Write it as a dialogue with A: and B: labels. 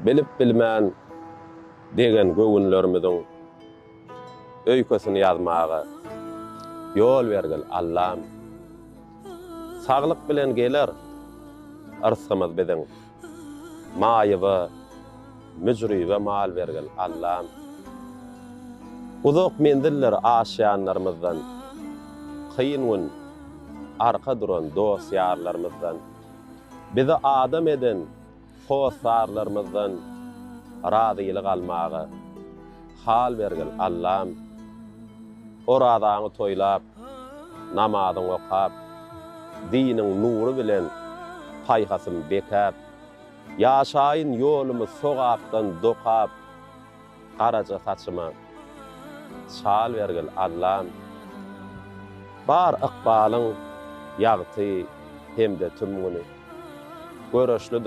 A: Bilip-bilmän degen göwünlerimiziň öýkesini ýazmaga ýol bergil, Allam! Saglyk bilen geler yrsgymyz biziň, Maýyba, müjribe mal bergil, Allam! Uzak menzilleri aşýanlarymyzdan, Kyn gün arka duran dost-ýarlarymyzdan, Bizi adam eden hossarlarymyzdan razylyk almaga hal bergil, Allam! Orazaňy toýlap, namazyň okap, diniň nury bilen paýhasym bekäp, ýaşaýyn ýolumy sogapdan dokap, garaja saçyma çal bergil, Allam! Bar ykbalyň ýagty hem-de tüm güni göreşlidir.